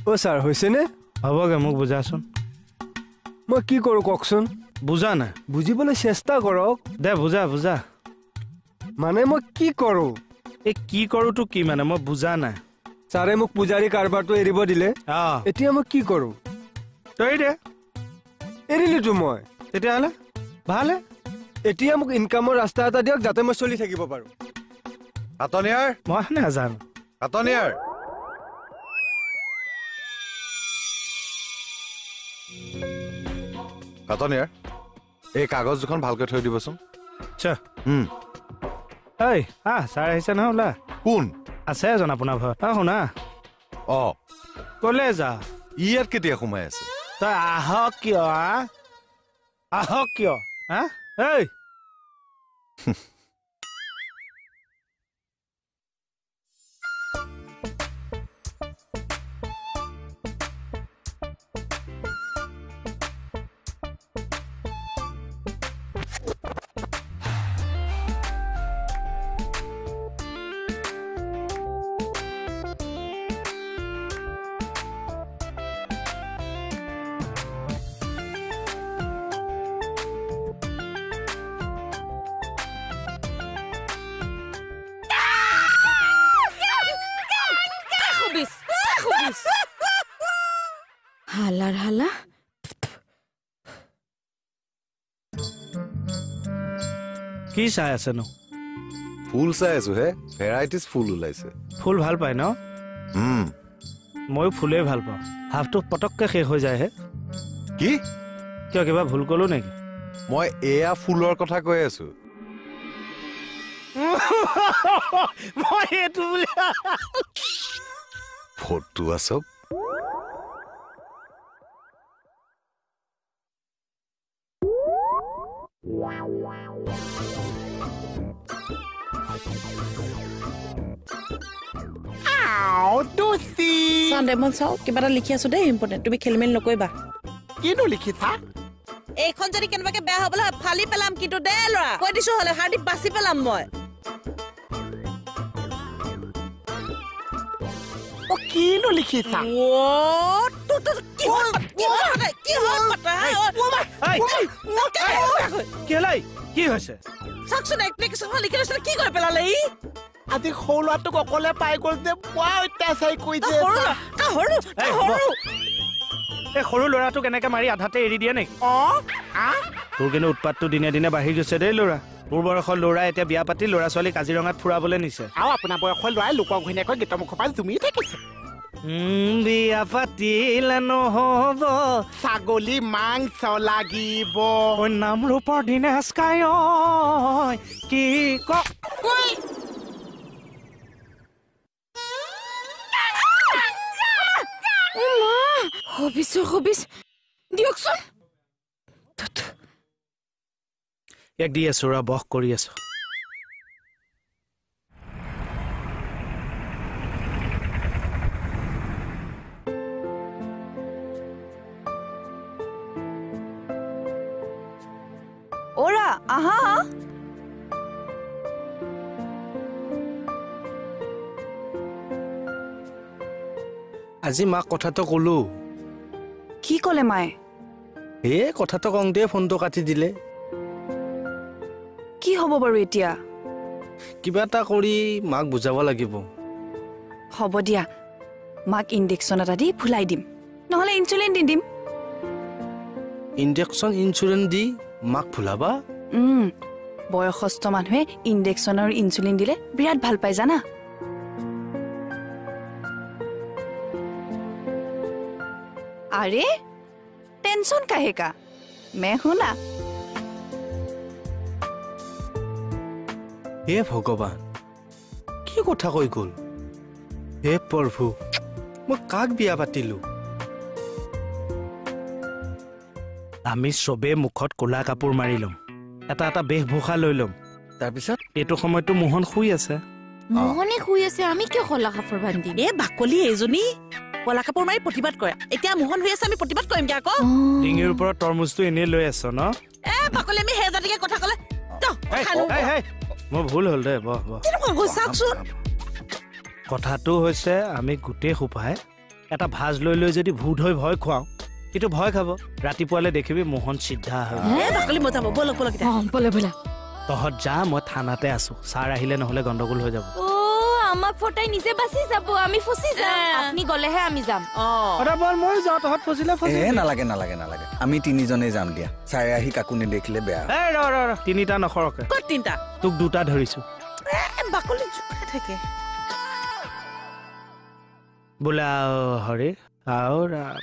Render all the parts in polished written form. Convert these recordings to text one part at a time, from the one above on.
অ' sir, হৈছেনে? হ'বগে, মোক বুজাচোন। মই কি কৰোঁ কওকচোন? বুজা নাই। বুজিবলৈ চেষ্টা কৰক। দে বুজা বুজা। মানে মই কি কৰোঁ? এই কি কৰোঁটো কি মানে মই বুজা নাই। ছাৰে মোক পূজাৰী কাৰবাৰটো এৰিব দিলে, এতিয়া মই কি কৰোঁ? তই দে। এৰিলোতো মই। তেতিয়াহ'লে ভালে। এতিয়া মোক ইনকামৰ ৰাস্তা এটা দিয়ক যাতে মই চলি থাকিব পাৰোঁ। কাটনিয়াৰ, মই নাজানো। কাটনিয়াৰ, কাটনিয়াৰ, এই কাগজ দুখন ভালকৈ থৈ দিবচোন। আচ্ছা। ঐ আহ, ছাৰ আহিছে নহয়, ওলা। কোন আছে এজন আপোনাৰ ঘৰত? আহ শুনা। অ, কলে যা। ই ইয়াত কেতিয়া সোমাই আছে? তই আহক কিয়? আহক কিয়? হা, এই হালাৰ হালা। কি চাই আছেনো? ফুল চাই আছো হে, ভেৰাইটিজ ফুল ওলাইছে। ফুল ভাল পায় ন? ময়ো ফুলেই ভাল পাওঁ। হাফটো পটককে শেষ হৈ যায় হে। কি? কিয়, কিবা ভুল কলো নেকি? মই এয়া ফুলৰ কথা কৈ আছো। মই এইটো বুলি ফটুৱা চব। চাওঁ চাওঁ, কিবা এটা লিখি আছো দেই, ইম্পৰ্টেণ্ট। তুমি খেলি মেলি নকৰিবা। কিনো লিখিছা? এইখন যদি কেনেবাকে বেয়া হ'বলৈ হয় ফালি পেলাম কিন্তু দেই ল'ৰা, কৈ দিছো, হ'লে হাৰ্দি বাচি পেলাম মই। অ, কিনো লিখিছা? কি হৈছে চাওকচোন, এপ্লিকেশ্যনখন লিখি লৈছিলে, কি কৰি পেলালে ই? আজি সৰু ল'ৰাটোক অকলে পাই গ'ল যে, পুৱা অত্যাচাৰী কৰিছে। এই সৰু ল'ৰাটোক এনেকে মাৰি আধাতে এৰি দিয়ে নেকি? তোৰ কিন্তু উৎপাতটো দিনে দিনে বাঢ়ি গৈছে দেই ল'ৰা। তোৰ বয়সৰ ল'ৰা এতিয়া বিয়া পাতি ল'ৰা ছোৱালী কাজিৰঙাত ফুৰাবলৈ নিছে। আৰু আপোনাৰ বয়সৰ ল'ৰাই লোকৰ ঘৈণীয়েকৰ গীতৰ মুখৰ পৰা জুমি থাকিছে। বিয়া পাতিলে নহ'ব, ছাগলী মাংস লাগিব। নামৰূপৰ দিনেশ কাই কি ক। দিয়কচোন। ইয়াক দি আছো ৰ, বস কৰি আছো। ওৰা আহা। আজি মাক কথাটো কলো। কি ক'লে মায়ে? এই কথাটো কওঁতে ফোনটো কাটি দিলে। কি হ'ব বাৰু এতিয়া? কিবা এটা কৰি মাক বুজাব লাগিব। হ'ব দিয়া, মাক ইনজেকশ্যন এটা দি ভুলাই দিম, নহ'লে ইনচুলিন দি দিম। ইনজেকশ্যন ইনচুলিন দি মাক ভুলাবা? বয়সস্থ মানুহে ইনজেকশ্যন আৰু ইনচুলিন দিলে বিৰাট ভাল পায় জানা। আৰে টেনচন কাহে কা, মে শুনা। হে ভগৱান, কি কথা কৈ গ'ল। হে প্ৰভু, মই কাক বিয়া পাতিলো? আমি চবে মুখত ক'লা কাপোৰ মাৰি ল'ম, এটা এটা বেশভূষা লৈ ল'ম। তাৰপিছত এইটো সময়তো মোহন শুই আছে। মোহনে শুই আছে, আমি কিয় ক'লা কাপোৰ বান্ধিম? এ বাকলি এইজনী ক'লা কাপোৰ মাৰি প্ৰতিবাদ কৰে। এতিয়া মোহন শুই আছে, আমি প্ৰতিবাদ কৰিমগে আকৌ। ডিঙিৰ ওপৰত তৰমুজটো এনেই লৈ আছ ন? এ বাকলি, আমি সেই জাতিকে কথা ক'লে মোৰ ভুল হ'ল দে। বহ বহ, চাওকচোন। কথাটো হৈছে আমি গোটেই সোপাই এটা ভাজ লৈ লৈ যদি ভূত হৈ ভয় খুৱাওঁ, কিন্তু ভয় খাব। ৰাতিপুৱালে দেখিবি মোহন চিধা হৈ। তহঁত যা, মই থানাতে আছো। ছাৰ আহিলে নহ'লে গণ্ডগোল হৈ যাব। আমাক ফটাই নিজে বাচি যাব, আমি ফচি যাম। আপুনি গ'লেহে আমি যাম। মই যাওঁ, তহঁত ফচিলে ফচি। নালাগে নালাগে নালাগে, আমি তিনিজনেই যাম দিয়া। ছাৰে আহি কাকো নেদেখিলে বেয়া। তিনিটা নসৰকে। ক'ত তিনিটা? তোক দুটা ধৰিছো। বাকলি জোকাই থাকে। বোলা হৰি আও ৰাম।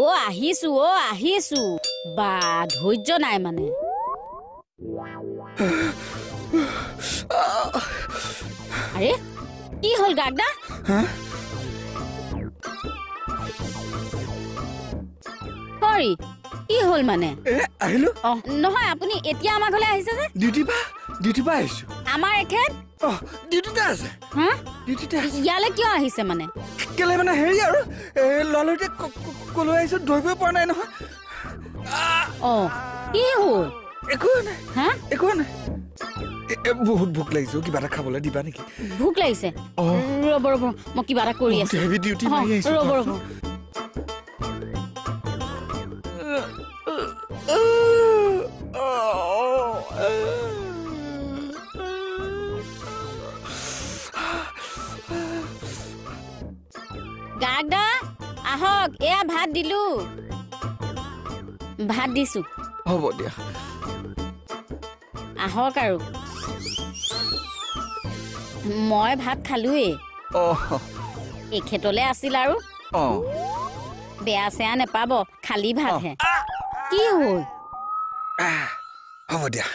অ আহিছো, অ আহিছো। বা ধৈৰ্য নাই মানে। আৰে কি হ'ল গাগদা? সৰি, কি হ'ল মানে? আহিলো। নহয়, আপুনি এতিয়া আমাৰ ঘৰলৈ আহিছে যে? ডিউটি পা আহিছো। আমাৰ এখেত ডিউটিতে আছে। ইয়ালৈ কিয় আহিছে মানে? কেলে মানে হেৰি আৰু লৰালৰিতে কলৈ আহিছো ধৰিবই পৰা নাই নহয়। অ কি হ'ল? একো নাই। হা, একো নাই। বহুত ভোক লাগিছে, কিবা এটা খাবলৈ দিবা নেকি? ভোক লাগিছে? ৰ'ব ৰ'ব, মই কিবা এটা কৰি আছো। হেভি ডিউটি মাৰি আহিছো। ৰ'ব ৰ'ব। গাগদা আহক, এয়া ভাত দিলো, ভাত দিছো। হ'ব দিয়া, আহক আৰু। মই ভাত খালোৱেই। এখেতলে আছিল আৰু। বেয়া চেয়া নেপাব, খালী ভাতহে। কি হ'ল? হ'ব দিয়া।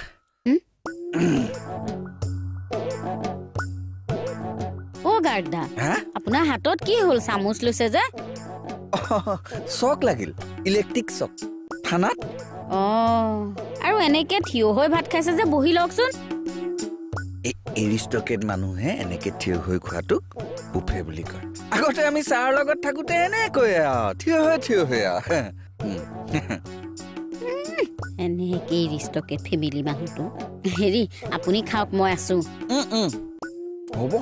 অ গাৰ্গদা, আপোনাৰ হাতত কি হ'ল? চামুচ লৈছে যে? চক লাগিল, ইলেক্ট্ৰিক চক থানাত। অ আৰু এনেকে থিয় হৈ ভাত খাইছে যে, বহি লওকচোন। এৰিষ্টকেট মানুহে এনেকে থিয় হৈ খোৱাটোক বুফে বুলি কয়। আগতে আমি ছাৰৰ লগত থাকোতে এনেকৈ থিয় হৈ থিয় হৈ এনেকে এৰিষ্টকেট ফেমিলি মানুহটো। হেৰি, আপুনি খাওক, মই আছো। হ'ব।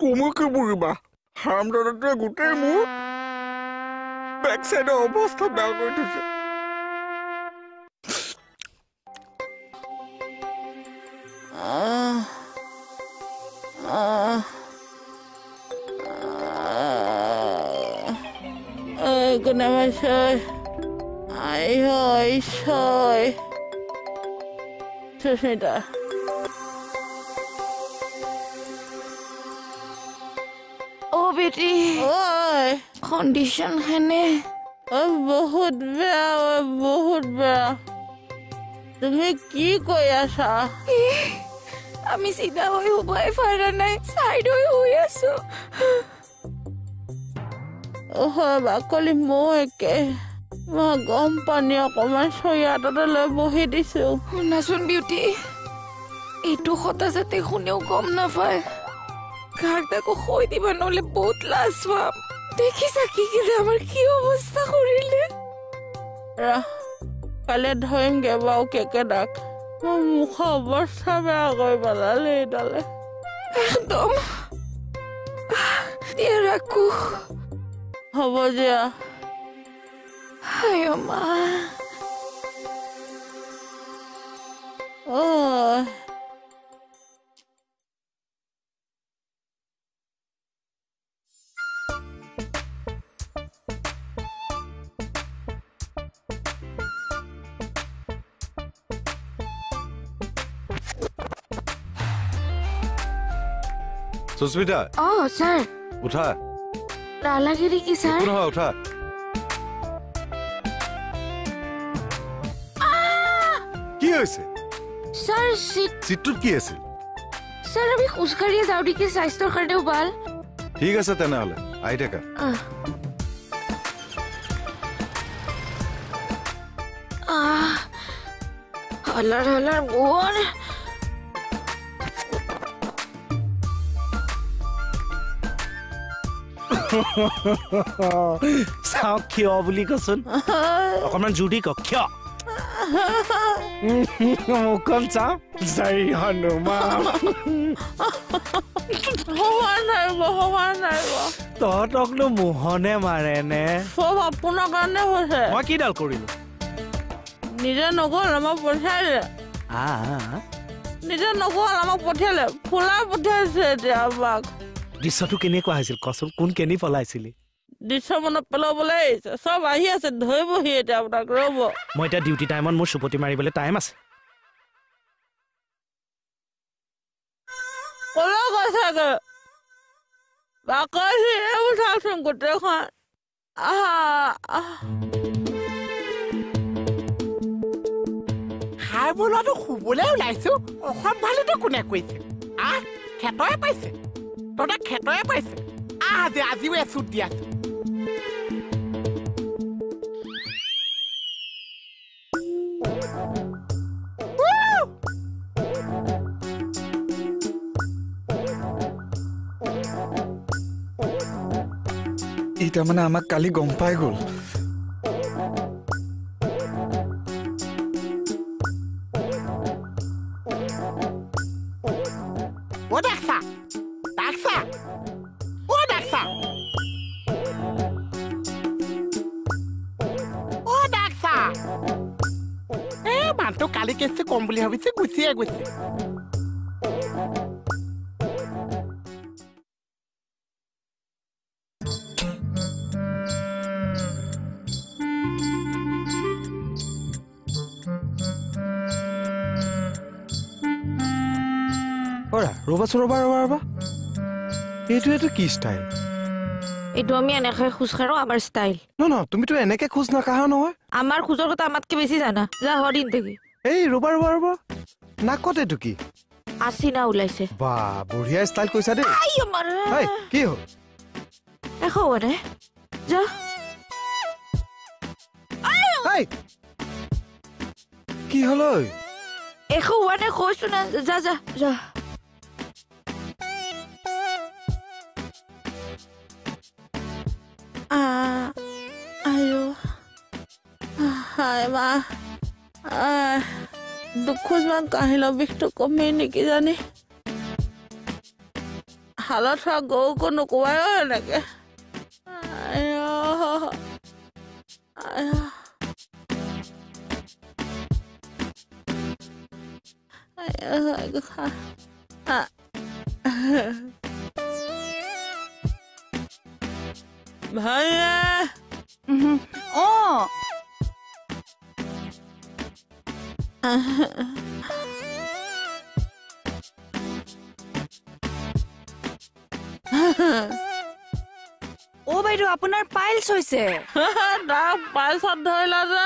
তুমি কি বুজিবা, হাৰামদাদাটোৱে গোটেই মোৰ বেক চাইডৰ অৱস্থা বেয়া কৰি থৈছে। কোনে মাৰিছে? আই সুস্মিতা। অ বেটি, কণ্ডিশ্যন হেনে? বহুত বেয়া, বহুত বেয়া। তুমি কি কৈ আছা? আমি চিধা হৈ শুবাই পাৰা নাই, চাইড হৈ শুই আছো। হয় বাকলি, ময়ো একে। মই গৰম পানী অকণমান চৰিয়া এটাতে লৈ বহি দিছো। শুনাচোন বিউটি, এইটো কথা যাতে কোনেও গম নাপায়। কাক তাকো কৈ দিবা, নহ'লে বহুত লাজ পাম। দেখিছা কি কি যে আমাৰ কি অৱস্থা কৰিলে। কাইলৈ ধৰিমগে বাৰু কেকেদাক। মোৰ মুখৰ অৱস্থা বেয়া কৰি পেলালে এইডালে। একদম দিয়া, ৰাখো। হ'ব দিয়া। আয় মা। ঐ সুস্মিতা। অ ছাৰ। উঠা। নালাগে নেকি ছাৰ? নহয়, উঠা। কি হৈছে ছাৰ? চিটটোত কি আছিল? ছাৰ আমি খোজকাঢ়িয়ে যাওঁ নেকি, স্বাস্থ্যৰ কাৰণেও ভাল। ঠিক আছে তেনেহ'লে, আহি থাকা। হলাৰ হলাৰ মোৰ। চাওঁ কিয় বুলি কচোন, অকণমান জোৰ দি কওক কিয়। মুখখন চাওঁ। জয় হনুমান। তহঁতকনো মোহনে মাৰে নে? চব আপোনাৰ কাৰণে হৈছে। মই কিডাল কৰিলো? নিজে নগ'ল, আমাক পঠিয়ালে। নিজে নগ'ল, আমাক পঠিয়ালে, ফুলাই পঠিয়াইছে এতিয়া আমাক। দৃশ্যটো কেনেকুৱা হৈছিল কচোন? কোন কেনি পলাইছিলি? দৃশ্য মনত পেলাবলৈ আহিছে, চব আহি আছে, ধৰিবহি এতিয়া আপোনাক, ৰ'ব। মই এতিয়া ডিউটি টাইমত মোৰ চুপতি মাৰিবলৈ টাইম আছে। ক'লৈ গৈছেগৈ? বাকলি এইবোৰ চাওকচোন গোটেইখন। আহা খাই বলোৱাটো শুবলৈ ওলাইছো। অসম ভালিটো কোনে কৈছে? আহ খেতয়ে পাইছে, তহঁতে খেতয়ে পাইছে। আহ আজি আজিও এচুট দি আছো। ই তাৰমানে আমাক কালি গম পাই গ'ল। কালি কেছটো কম বুলি ভাবিছে, গুচিয়ে গৈছে। ৰ'বাচোন, ৰ'বা ৰ'বা ৰ'বা, এইটো কি ষ্টাইল? এইটো আমি এনেকে খোজ কাঢ়ো, আমাৰ ষ্টাইল। ন তুমিতো এনেকে খোজ নাকাঢ়া নহয়। আমাৰ খোজৰ কথা আমাতকে বেছি জানা, যা হৰিণ থাকি। এই ৰ'বা ৰ'বা ৰ'বা, নাকত এইটো কি? আচিনা ওলাইছে। বা বঢ়িয়া ষ্টাইল কৈছা দেই। কি হ'ল? একো হোৱা নাই, যা। কি হ'ল? একো হোৱা নাই কৈছো না, যা যা যা। হাই মা, দুখোজমান কাহিলৰ বিষটো কমেই নেকি জানি। হালত থোৱা গৰুকো নোকোৱাই অ এনেকে। ভালনে? অ অ বাইদেউ, আপোনাৰ পাইলছ হৈছে। পাইলছত ধৰিলা যে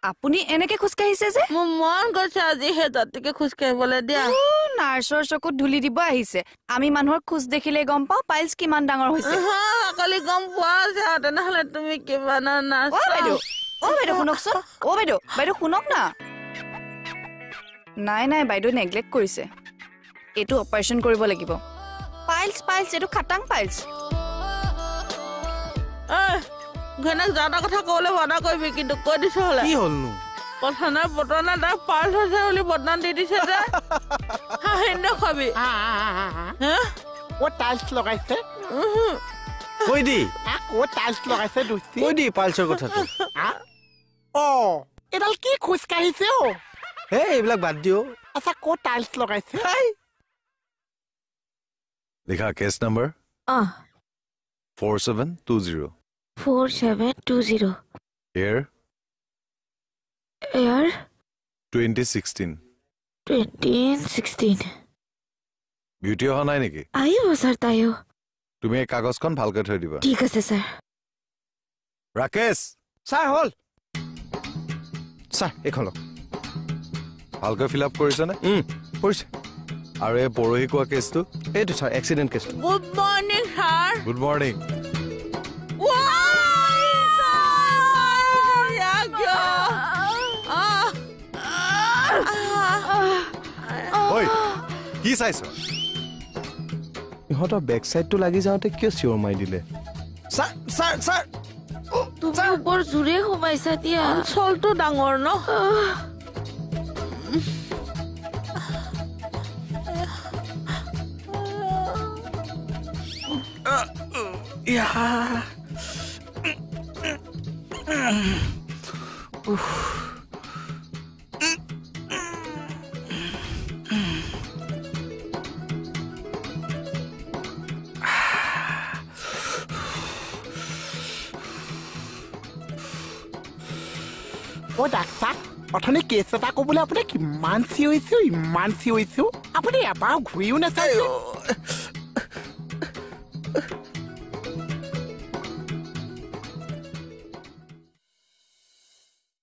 আপুনি এনেকে খোজকাঢ়িছে যে? মোৰ মন গৈছে আজি সেই জাতিকে খোজকাঢ়িবলৈ দিয়া। নাৰ্ছৰ চকুত ধূলি দিব আহিছে। আমি মানুহৰ খোজ দেখিলে গম পাওঁ পাইলছ কিমান ডাঙৰ হৈছে। কালি গম পোৱা আছে তেনেহ'লে তুমি কিমান নাৰ্ছ। অ বাইদেউ, অ বাইদেউ শুনকচোন। অ বাইদেউ, বাইদেউ শুনক না। নাই নাই বাইদেউ নেগলেক্ট কৰিছে, এইটো অপাৰেশ্যন কৰিব লাগিব। পাইলছ পাইলছ এইটো খাটাং পাইলছ। ঘৈণীয়েক যা এটা কথা ক'বলৈ মানা কৰিবি কিন্তু, কৈ দিছো হ'লে। কি হ'লনো? কথা নাই বতৰা নাই, তাক পাইলছ হৈছে বুলি বদনাম দি দিছে যে। হাঁহি দেখুৱাবি। ক'ত টাইলছ লগাইছে? কৈ দি। ক'ত টাইলছ লগাইছে দোস্তি? কৈ দি পাইলছৰ কথাটো। অ এডাল কি খোজকাঢ়িছে অ? এই এইবিলাক বাদ দিও। আচ্ছা ক'ত টাইলছ লগাইছে? লিখা cash number 4720। 4720। Year? Year? 2016। 2016। Beauty অহা নাই নেকি? আহিব ছাৰ, তাইও। তুমি এই কাগজখন ভালকৈ থৈ দিবা। ঠিক আছে ছাৰ। ৰাকেশ ছাৰ হ'ল। ছাৰ এইখন লওক। ভালকৈ ফিল আপ কৰিছেনে? কৰিছে। আৰু এই পৰহি কোৱা কেছটো? এইটো ছাৰ এক্সিডেণ্ট কেছটো। Good morning sir. Good morning. কি চাইছ? ইহঁতৰ বেক চাইডটো লাগি যাওঁতে কিয় চিঞৰ মাৰি দিলে? ছাৰ ছাৰ ছাৰ তুমি ওপৰ জোৰে সোমাইছা দিয়া। অঞ্চলটো ডাঙৰ ন? অ ডাক্তাৰ, অথনি কেছ এটা ক'বলৈ আপুনি কিমান চিঞৰিছো, ইমান চিঞৰিছো, আপুনি এবাৰ ঘূৰিও নাচাইছে।